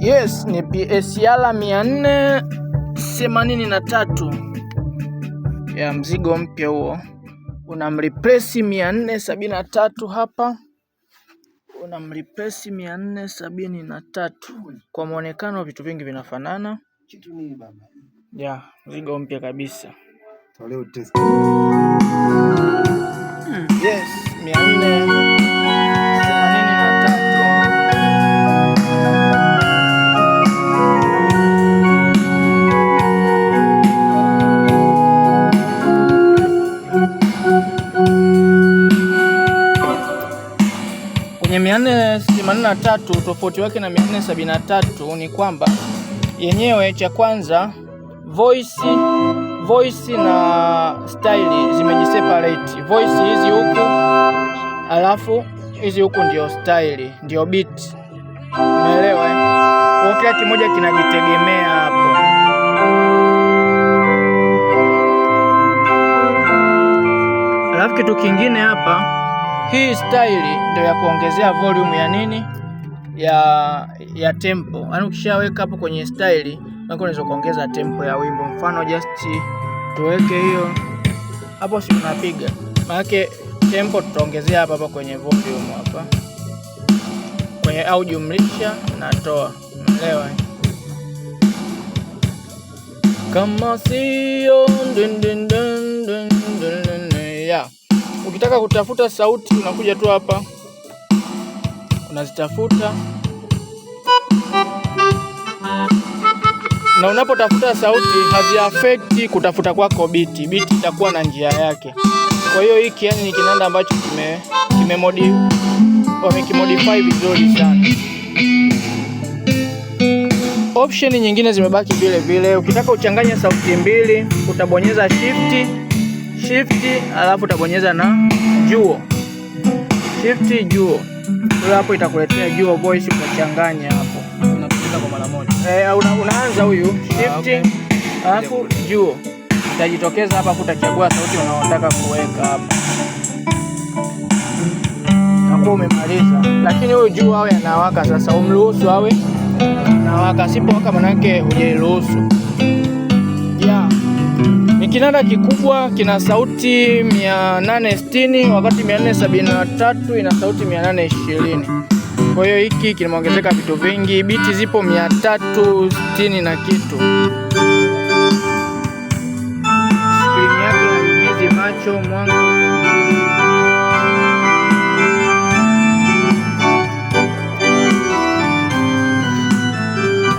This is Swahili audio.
Yes, ni PSR 483 ya mzigo mpya huo, unamreplace 473 hapa, unamreplace 473. Kwa muonekano vitu vingi vinafanana ya mzigo mpya kabisa. Yes, 483. Kwenye 483 tofauti wake na 473 ni kwamba yenyewe, cha kwanza, voice na style zimejiseparate. Voice hizi huku, alafu hizi huku ndio style, ndio beat. Umeelewa eh? Kwa kila kimoja kinajitegemea hapo. Alafu kitu kingine hapa, hii style ndio ya kuongezea volume ya nini, ya tempo. Yaani ukishaweka hapo kwenye style, unaweza kuongeza tempo ya wimbo. Mfano just tuweke hiyo hapo, si unapiga, maanake tempo tutaongezea hapa hapa kwenye volume hapa kwenye au jumlisha na toa, umeelewa? Kama sio dun dun dun dun dun dun, ya. Ukitaka kutafuta sauti unakuja tu hapa unazitafuta, na unapotafuta sauti haziaffect kutafuta kwako beat. Beat itakuwa na njia yake. Kwa hiyo hiki yani ni kinanda ambacho kime modi wamekimodify vizuri sana. Option nyingine zimebaki vile vile. Ukitaka uchanganye sauti mbili utabonyeza shift shift, alafu utabonyeza na dual, shift dual. Kwa hapo itakuletea dual voice, utachanganya hapo. Unapiga kwa mara moja. Eh, unaanza huyu shift, alafu dual itajitokeza hapa, utachagua sauti unaotaka kuweka hapa, nakuwa umemaliza. Lakini huyu juu awe anawaka sasa, umruhusu awe anawaka, asipowaka manake hujairuhusu. Yeah. Ni kinanda kikubwa, kina sauti 860 wakati 473 ina sauti 820. Kwa hiyo hiki kimeongezeka vitu vingi, beat zipo 360 na kitu. Skrini yake haiumizi macho, mwanga uko